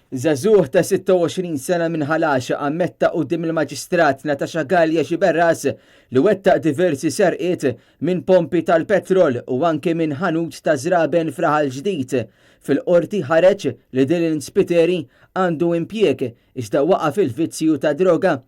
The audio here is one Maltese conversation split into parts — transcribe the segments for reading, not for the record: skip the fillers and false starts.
Żagħżugħ ta' 26 sena minn Ħal Għaxaq ammetta quddiem il-Maġistrat Natasha Galea Sciberras li wettaq diversi serqiet minn pompi tal-petrol u anke minn ħanut ta' żraben f'Raħal Ġdid. Fil-Qorti ħareġ li Dylan Spiteri għandu impjieg iżda waqa' fil-vizzju tad-droga.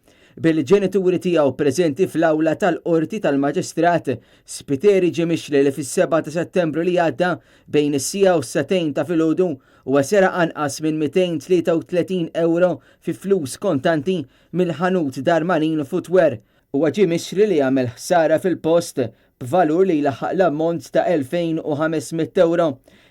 Bil-ġenituri tiegħu preżenti fl-awla tal-Qorti tal-Maġistrat, Spiteri ġie mixli li fis-7 ta' Settembru li għadda bejn is-siegħa u s-sagħtejn ta' filgħodu Huwa seraq anqas minn 233 ewro fi flus kontanti mill-ħanut Darmanin Footwear. Huwa ġie mixli li għamel ħsara fil-post b'valur li jlaħħaq l-ammont ta' 2,500 ewro.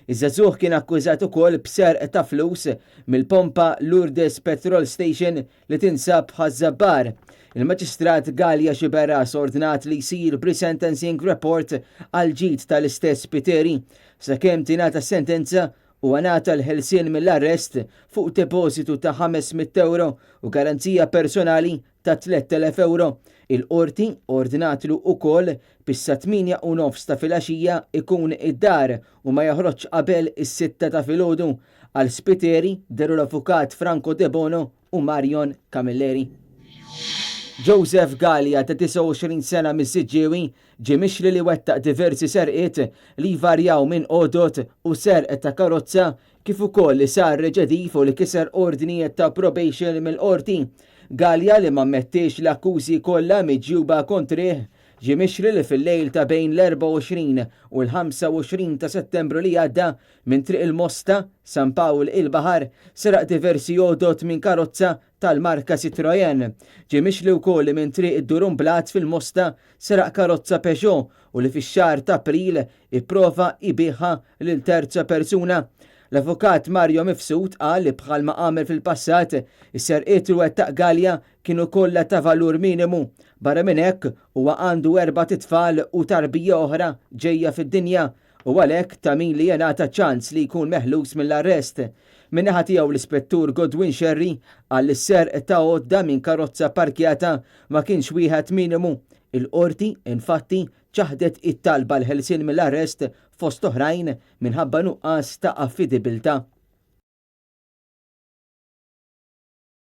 Iż-żagħżugħ kien akkużat ukoll b'serq ta' flus mill-pompa Lourdes Petrol Station li tinsab f'Ħaż-Żabbar. Il-Maġistrat Galea Sciberras ordnat li jsir pre-sentencing report għall-ġid tal-istess Spiteri. Sakemm tingħata s-sentenza, huwa ngħata l-ħelsien mill-arrest fuq depożitu ta' 500 ewro u garanzija personali ta' 3,000 ewro. Il-Qorti ordnatlu ukoll biex sat-tmienja u nofs ta' filgħaxija jkun id-dar u ma joħroġx qabel is-sitta ta' filgħodu. Għal Spiteri dehru l-Avukat Franco Debono u Marion Camilleri. Joseph Galea ta' 29 sena miż-Siġġiewi ġie mixli li wettaq diversi serqiet li jvarjaw minn għodod u serq ta' karozza kif ukoll li sar reċediv u li kiser ordnijiet ta' probation mill-Qorti. Galea li m'ammettiex l-akkużi kollha miġjuba kontrih ġie mixli li fil-lejl ta' bejn l-24 u l-25 ta' Settembru li għadda Minn Triq il-Mosta, San Pawl il-Baħar, seraq diversi għodod minn karozza tal-marka Citroën. Ġie mixli wkoll li minn Triq id-Durumblat fil-Mosta seraq karozza Peugeot u li fix-xahar t'April ipprova jbigħha lil terza persuna. L-Avukat Mario Mifsud qal li bħalma għamel fil-passat, is-serqiet li wettaq Galea kienu kollha ta' valur minimu. Barra minn hekk, huwa għandu erbat itfal u tarbija oħra ġejja fid-dinja. u għalhekk ta' min li jingħata ċans li jkun meħlus mill-arrest. Min-naħa tiegħu l-Ispettur Godwin Scerri qal li s-serq ta' għodda minn karozza pparkjata ma kienx wieħed minimu. Il-Qorti, infatti, ċaħdet it-talba għall-ħelsien mill-arrest fost oħrajn minħabba nuqqas ta' affidibilità.